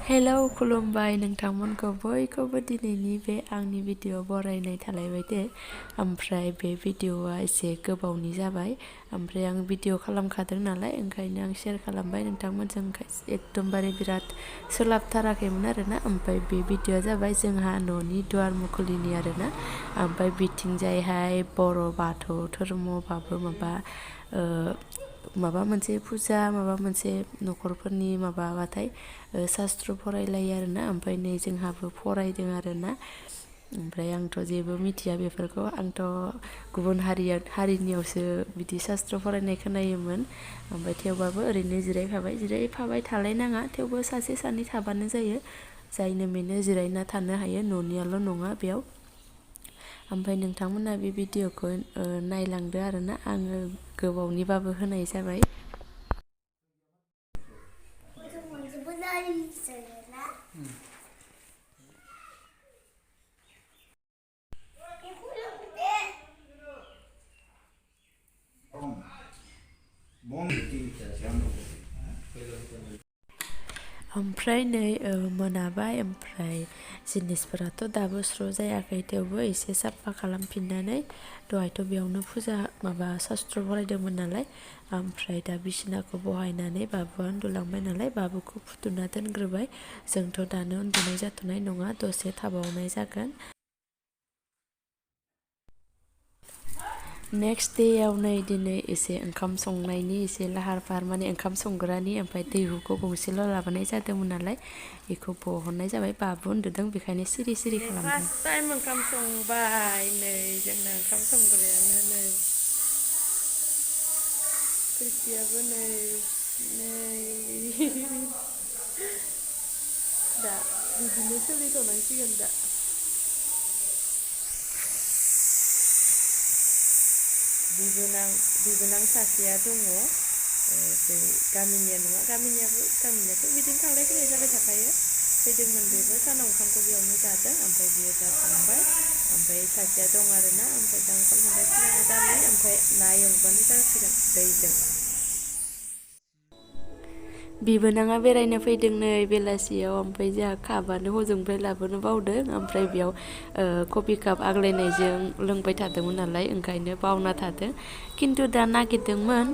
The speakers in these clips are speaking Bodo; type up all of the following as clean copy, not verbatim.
हेलौ खुलुमबाय नोंथांमोनखौ बयखौबो दिनैनि बे आंनि भिडिअ बरायनाय थालायबाय दे। ओमफ्राय बे भिडिअआ एसे गोबावनि जाबाय। ओमफ्राय आं भिडिअ खालामखादों नालाय ओंखायनो आं शेयार खालामबाय नोंथांमोनजों एकदमबारे बिराद सोलाबथाराखैमोन आरोना। ओमफ्राय बे भिडिअआ जाबाय जोंहा न'नि दुवार मुखुलिनि आरोना। ओमफ्राय बिथिंजायहाय बर' बाथौ धर्मबाबो माबा मोनसे फुजा माबा मोनसे न'खरफोरनि माबाबाथाय शास्त्र फरायलायो आरोना। ओमफ्राय नै जोंहाबो फरायदों आरोना। ओमफ्राय आंथ' जेबो मिथिया बेफोरखौ, आंथ' गुबुन हारिनियावसो बिदि शास्त्र फरायनाय खोनायोमोन। ओमफ्राय थेवबाबो ओरैनो जिरायफाबाय थालायनाङा, थेवबो सासे सानै थाबानो जायो। जायनो मेनो जिरायना थानो हायो, न'नियाल' नङा बेयाव। ओमफ्राय नोंथांमोना बे भिडिअखौ नायलांदो आरोना, आङो गोबावनिबाबो होनाय जाबाय। ओमफ्राय नै मोनाबाय, ओमफ्राय जिनिसफोराथ' दाबो स्र' जायाखै, थेवबो एसे साफा खालामफिननानै दहायथ' बेयावनो फुजा शास्त्र फरायदोंमोन नालाय। ओमफ्राय दा बिसिनाखौ बहायनानै बाबुआ उन्दुलांबाय नालाय बाबुखौ फुथुना दोनग्रोबाय। जोंथ' दानो उन्दुनाय जाथ'नाय नङा, दसे थाबावनाय जागोन। नेक्स्ट डेआव नै दिनै एसे ओंखाम संनायनि एसे लाहार फाहार, माने ओंखाम संग्रानि ओमफ्राय दैहुखौ गंसेल' लाबोनाय जादोंमोन नालाय बेखौ बहननाय जाबाय। बाबु उन्दुदों बेखायनो सिरि खालामदों। फार्स्ट टाइम ओंखाम संबाय। नै जोंना ओंखाम संग्रायानो नै खोरखियाबो नै दा बिदिनो सोलिथ'नांसिगोन दा। बिबोनां सासेया दङ, बे गामिनिया नङा, गामिनियाथ' बिदिनो थांलाय फैलाय जाबाय थाखायो। फैदोंमोन बेबो सानाव ओंखामखौ बेयावनो जादों, ओमफ्राय बियो दा थांबाय। ओमफ्राय सासेया दं आरोना। ओमफ्राय दा ओंखाम संगासिनो आङो दालि, ओमफ्राय ना एवबानो जासिगोन दैजों। बिबोनाङा बेरायनो फैदों नै बेलासियाव, ओमफ्राय जोंहा कापआनो हजोंनिफ्राय लाबोनो बावदों। ओमफ्राय बेयाव कफि काप आग्लायनायजों लोंबाय थादोंमोन नालाय, ओंखायनो बावना थादों। खिन्थु दा नागिरदोंमोन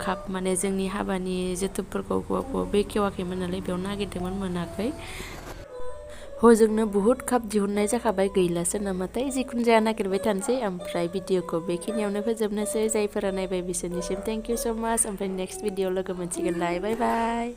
काप, माने जोंनि हाबानि जोथोबफोरखौ बेखेवाखैमोन नालाय, बेयाव नागिरदोंमोन मोनाखै। हजोंनो बुहुत काप दिहुननाय जाखाबाय, गैलासो नामाथाय। जिखुनु जाया नागिरबाय थानोसै। ओमफ्राय भिडिअखौ बेखिनियावनो फोजोबनोसै। जायफोरा नायबाय बिसोरनिसिम थेंक इउ स' माच। ओमफ्राय नेक्स्ट भिडिअ लोगो मोनसिगोनलाय, बाय बाय।